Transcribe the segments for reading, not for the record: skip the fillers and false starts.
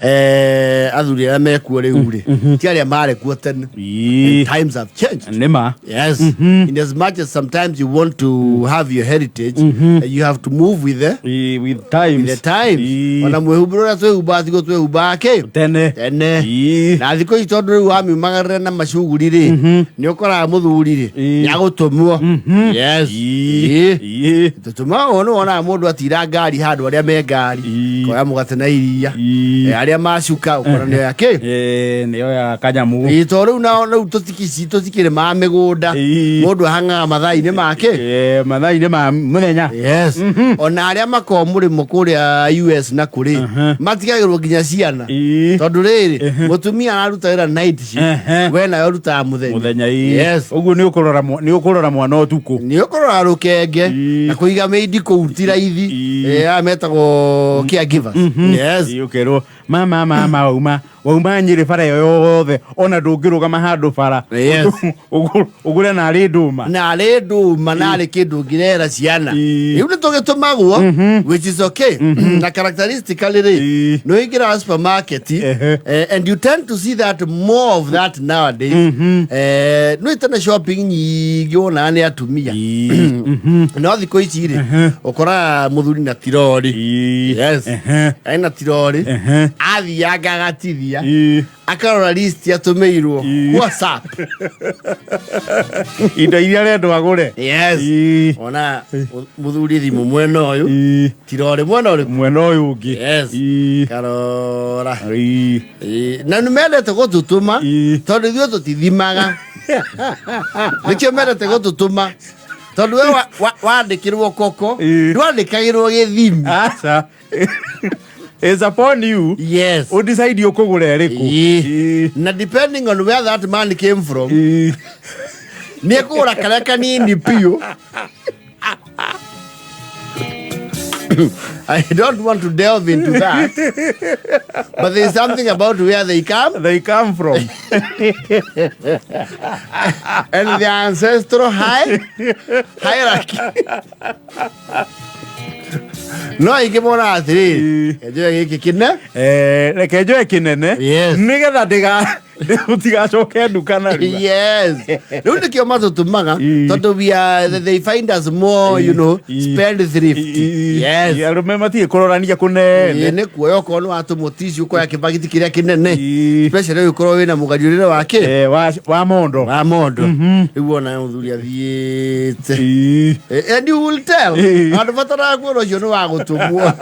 Athuri arĩa mekuo rĩu rĩ ti arĩa marĩ kuo tene. And times have changed. Nĩ ma. Yes. In as much as sometimes you want to have your heritage, you have to move with the, With times. with the times. Ona mwĩhumbĩro ũrĩa twĩhumbaga tiguo twĩhumbaga kĩ Tene. Tene. Na thikũ ici tondũ rĩu wamiumagarĩra na macuguri rĩ, nĩ ũkoraga mũthuri rĩ nĩ agũtũmwo. Yes. Tũtũma ũũ nĩ wonaga mũndũ atira ngari handũ arĩa me ngari koya mũgate na iria. Arĩa macuka ũkona nĩ oya kĩ. Nĩyo ya kanyamũ. Ĩĩ, tondũ rĩu nao rĩu tũtikici tũtikĩrĩmaga mĩgũnda. Mũndũ ahang'aga mathaa-inĩ make. Mathaa-inĩ ma mũthenya. Yes. Ona arĩa makoragwo mũrĩmo kũrĩa US na kũrĩ matigagĩrwo nginya ciana. Tondũ rĩrĩ mũtumia araruta wĩra night shift, we nawe ũrutaga mũthenya. Mũthenya, ĩĩ. Yes. Ũguo nĩ ũkũrora mwana ũtukũ. Nĩ ũkũrora rũkenge na kũiga mĩindi kũu ti raithi. Aya metagwo caregivers. Yes. Ĩĩ, ũkerwo mama mama wauma Nyĩrĩ bara ĩyo yothe ona ndũngĩrũgama handũ bara. Yes. Ũgũre narĩ ndũma. Narĩ ndũma narĩ kĩndũ ũngĩrera ciana. Rĩu nĩ tũgĩtũmagwo, which is okay. Na characteristically rĩ, nĩ ũingĩraga supermarket, and you tend to see that more of that nowadays. Nĩ tene shopping nyingĩ wonaga nĩ atumia, no thikũ ici rĩ ũkoraga mũthuri na tirori. Yes. Ena tirori, athianga agatithia, akarora list atũmĩirwo WhatsApp. Indo iria arendwo agũre. Yes. Ona mũthuri thimũ mwena ũyũ, tirori mwena ũrĩkũ? Mwena ũyũ ũngĩ. Yes. Karora. Ĩĩ, na nĩ mendete gũtũtũma tondũ ithuĩ tũtithimaga, nĩkĩo mendete gũtũtũma, tondũ we wandĩkĩrwo koko, ndwandĩkagĩrwo gĩthimi. Aca. It's upon you. Yes. Ũdecide ũkũgũra ĩrĩkũ. Na depending on where that man came from, nĩ ekũgũra karĩa kanini biũ. I don't want to delve into that, but there's something about where they come They come from and their ancestral hierarchy. No aingĩ monaga atĩrĩrĩ, njoe gĩkĩ kĩne. Reke njoe kĩnene nĩgetha ũtigacoke nduka narua. Yes, rĩu nĩkĩo matũtũmaga, tondũ we are they find us more spend thrift. Yes. Arũme matirĩ kũrorania kũnene. Ĩĩ, nĩ kuoya okorwo nĩ watũmwo tissue, ũkoya kĩbagiti kĩrĩa kĩnene, especially ũgĩkorwo wĩna mũgariũrĩre wa kĩ. Wa mondo. Wa mondo. Rĩu wona mũthuri athiĩte. And you will tell handũ bataraga kuona ũcio nĩ wa gũtũmwo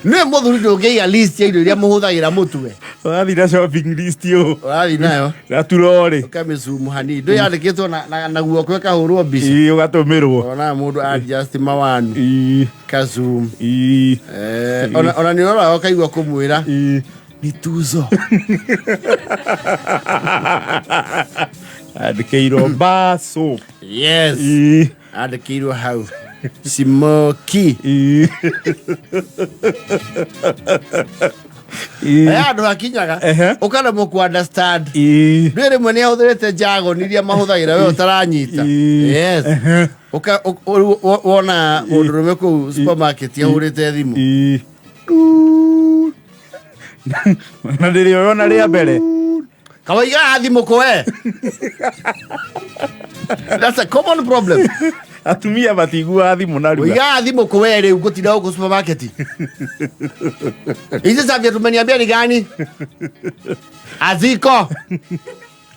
nĩ mũthuri. Ndũngĩiga list ya indo iria mũhũthagĩra mũtwe. Ũrathiĩ na shopping list ũũ. Ũrathiĩ nayo. Na turorĩ. Ũkamĩcumu hanini, ndũ yandĩkĩtwo na guoko ĩkahũrwo mbica. Ĩĩ, ũgatũmĩrwo. Ona mũndũ adjust mawanu kazoom. Ona nĩ ũroraga ũkaigua kũmwĩra nĩ tuzo. Andĩkĩirwo bar soap. Yes. Andĩkĩirwo hau smoky. Handũ hakinyaga ũkaremwo ku understand. Ndwĩ rĩmwe nĩ ahũthĩrĩte jargon iria mahũthagĩra we ũtaranyita. Yes. Wona mũndũrũme kũu supermarket ahũrĩte thimũ. Na ndĩrĩ ona rĩa mbere. Kawaigaga thimũ kwe. That's a common problem. Atumia matiguaga thimũ narua. Ũigaga thimũ kwe rĩu ngũtinda gũkũ supermarket. Hizi za tumeniambia ni gani? Aziko.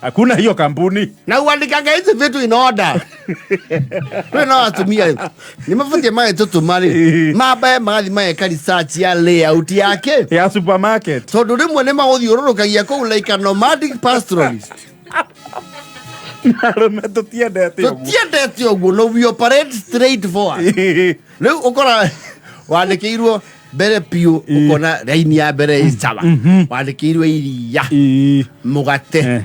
Hakuna hiyo kampuni. Na uandikanga hizi vitu in order. Rĩu no atumia rĩ nĩ mabatie magĩtũtũma rĩ mambae magathi mageka research ya layout yake ya supermarket, tondũ rĩmwe nĩ magũthiũrũrũkagia kũu like a nomadic pastoralist. Arũme tũtiendete ũguo. Tũtiendete ũguo. No, we operate straight forward. Rĩu ũkora wandĩkĩirwo mbere biũ, ũkona raini ya mbere ĩ sawa, wandĩkĩirwo iria, mũgate,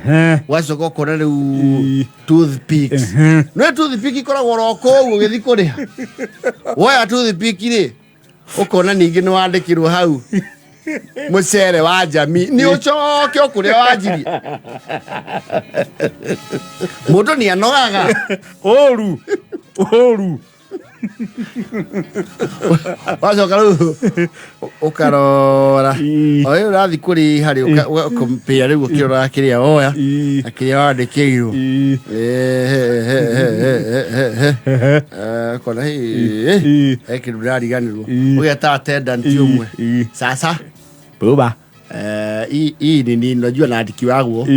ũgacoka ũkona rĩu toothpicks. No toothpick ikoragwo oro kũu ũgĩthiĩ kũrĩha. Woya toothpick rĩ, ũkona ningĩ nĩ wandĩkĩrwo hau mũcere wa njami, nĩ ũcoke o kũrĩa wanjirie. Mũndũ nĩ anogaga. Ũru ũru. Wacoka rĩu ũkarora o rĩu ũrathiĩ kũrĩha rĩ, ũkampĩa rĩu ũkĩroraga kĩrĩa woya na kĩrĩa wandĩkĩirwo. Kona he kĩndũ ndĩrariganĩrwo, ũgeta attendant ũmwe, sasa Buba. Hii ni nini? Unajua naandikiwagwo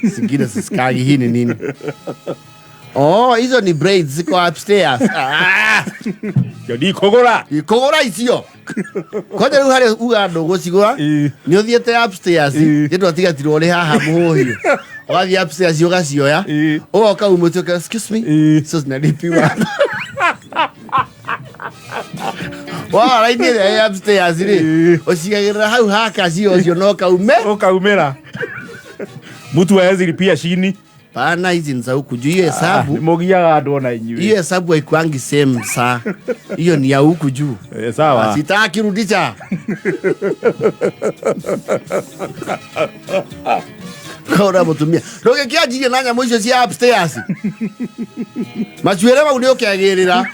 zingine sisikagi. Hii ni nini? Oh, hizo ni braids ziko upstairs. Ah! Yo ndikũgũra. Ikũgũra icio kwanja rĩu harĩa uga ndũgũcigũra, nĩ ũthiĩte upstairs, nĩ twatigatirwo ũrĩ haha mũhũhiũ, ũgathiĩ upstairs ũgacioya, ũgoka umĩte ũka, "Excuse me." So zinalipiwa wara raini ĩrĩa ĩ upstairs rĩ, ũcigagĩrĩra hau hakacio ũcio no kaume. Ũkaumĩra mtu hawezi lipia chini. Pana, hizi ni za huku juu, hiyo hesabu. Nĩ mũgiaga andũ ona inyuĩ. Hiyo hesabu haikuangi same saa, hiyo ni ya huku juu. Eh, sawa. Sitaki rudisha kaura mutumia ndũgĩkĩanjirie na nyamũ icio cia upstairs, macuĩre mau nĩ ũkĩagĩrĩra.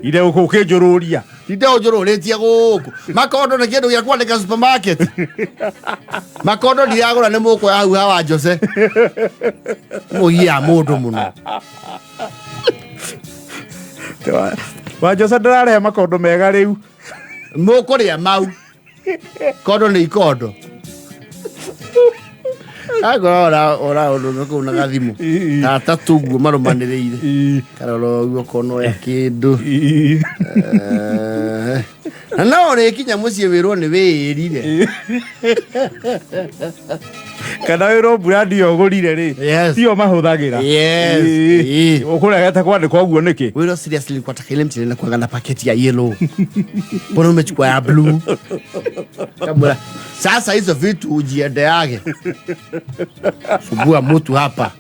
Ire ũkĩnjũrũria. Tinde ũnjũrũrĩtie gũkũ makondo nĩ kĩndũ gĩa kwandĩka supermarket. Makondo ndiragũra, nĩ mũkwoya hau hawa Jose mũgia mũndũ mũno. Wa Jose ndĩrarehe makondo mega rĩu. Mũkũrĩa mau kondo nĩ ikondo akorwo ora ũndũ kũu na gathimũ tata tuguo marũmanĩrĩire, karora ũguo ũkona oya kĩndũ. Na no ũrĩkinya mũciĩ wĩrwo nĩ wĩĩrire. Kana wĩrwo brand ĩyo ũgũrire rĩ, tiyo mahũthagĩra. Ũkũregete kwandĩkwo ũguo nĩkĩ? Wĩrwo, "Seriously, nilikuwa nataka ile mchele inakuanga na paketi ya yellow, mbona umechukua ya blue?" Kamwĩra, sasa hizo vitu ujiendeage, subua mutu hapa.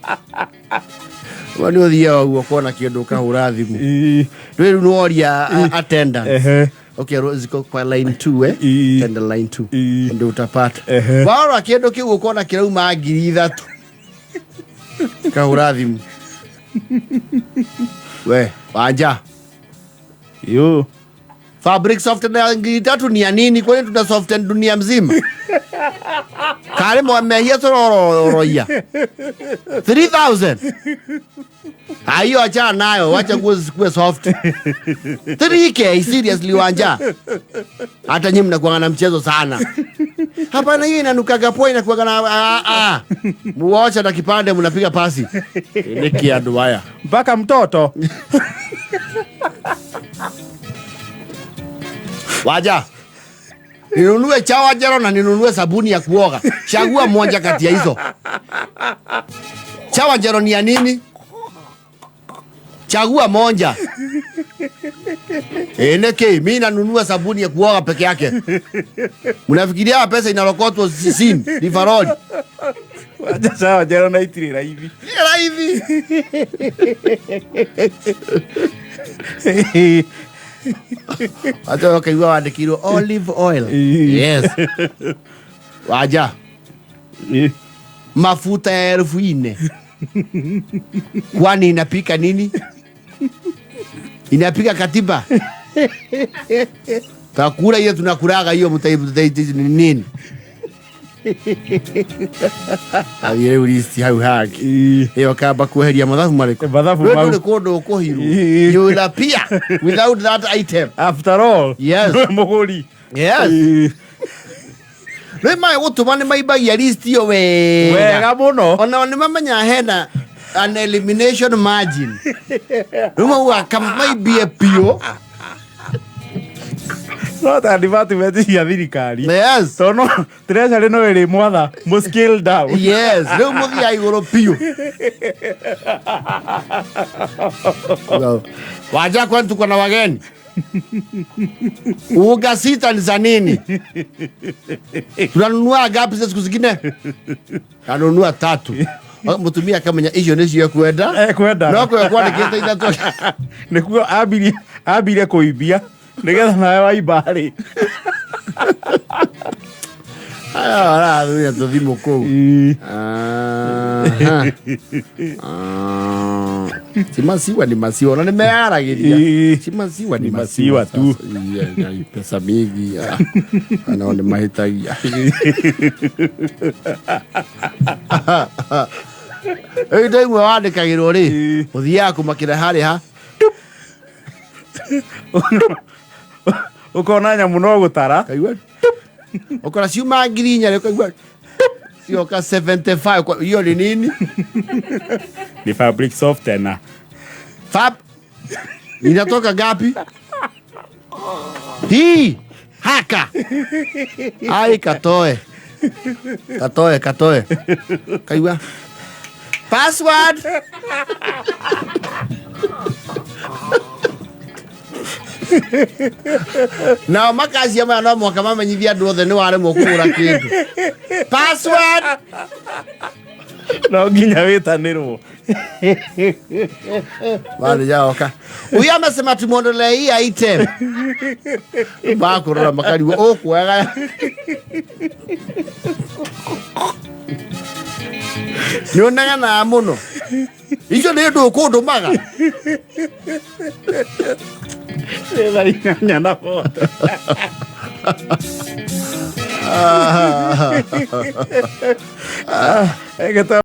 Wa nĩ ũthiaga ũguo kuona kĩndũ ũkahũra thimũ. Rĩu nĩworia attendant, okay, ziko kwa line 2, eh? Tenda line 2, ndio utapata. Warora kĩndũ kĩu ũkona kĩrauma 3000, kahũra thimũ, "We Wanja." Yo. "Fabric softener ya 3000 ni ya nini? Kwani tuna soften dunia mzima? Kare mehia tũrororoia 3000. Hiyo achana nayo, wacha nguo zisikuwe soft. 3K, seriously Wanja? Hata nyinyi mnakuanga na mchezo sana. Hapana, hiyo inanukaga poa, inakuanga na ah, ah. Muocha na kipande mnapiga pasi. Niki andũ haya." Mpaka mtoto. "Waja, ninunue chawa jero na ninunue sabuni ya kuoga. Chagua moja kati ya hizo. Chawa jero ni ya nini? Chagua moja. Niki, mi nanunua sabuni ya kuoga peke yake. Mnafikiria pesa inarokotwa sisini, River Road?" Wanja sawa njero na itirĩ raithi. Ni raithi. Hata ukaigua wandĩkĩirwo olive oil. Yes. "Waja, mafuta ya 4000, kwani inapika nini? Inapika katiba? Takula hiyo tunakulaga hiyo, ni nini?" Athiĩ rĩu list hau hangĩ ĩyo kamba kweheria mathabu marĩkũ? Mathabu Rĩu mau. ndũrĩ kũndũ ũkũhirwo. You will appear without that item. After all, nĩwe mũgũri. Rĩu maĩ gũtũma nĩ maimbagia list ĩyo wega. Wega mũno. Ona nĩ mamenya hena an elimination margin, rĩu mauga kamaimbie biũ. No ta department cia thirikari, tondũ no treasury no ĩrĩ mwatha mũ scale down. Yes, rĩu mũthia igũrũ biũ. "Waja, kwani tuko na wageni? Unga sita ni za nini? Tunanunua ngapi siku zingine? Kanunua tatu." Mũtumia akamenya icio nĩcio ekwenda. Ekwenda. No kwe kwandĩkĩte ithatũ. Nĩkuo ambire kũimbia nĩgetha nawe waimba rĩ. Aya arathuria tũthimũ kũu. Aha. Ah. Si maziwa ni maziwa, ona nĩ meyaragĩria. Si maziwa ni Ni maziwa maziwa tu. Sasa, iya, iya, pesa mingi nao nĩ mahĩtagia. Rĩu ndaigua wandĩkagĩrwo rĩ, ũthiaga kũmakĩra harĩa ha Ũkona nyamũ no gũtara. Kaigua tup. Ũkora ciuma 4,000 rĩ, ũkaigua tup, cioka 75. Hiyo ni nini? Ni fabric softener. Fab inatoka ngapi hii? Haka ai, katoe katoe katoe, kaigua password. Nao makacia maya no mũhaka mamenyithie andũ othe nĩ waremwo kũgũra kĩndũ, password. No nginya wĩtanĩrwo. Manager huyu amesema tumuondolee hii item, makurora makariwo ũkuoyaga. Nĩ ũneganaga mũno, icio nĩ ndũ ũkũndũmaga. Nĩ thaa 8 na 40. Ĩgĩta.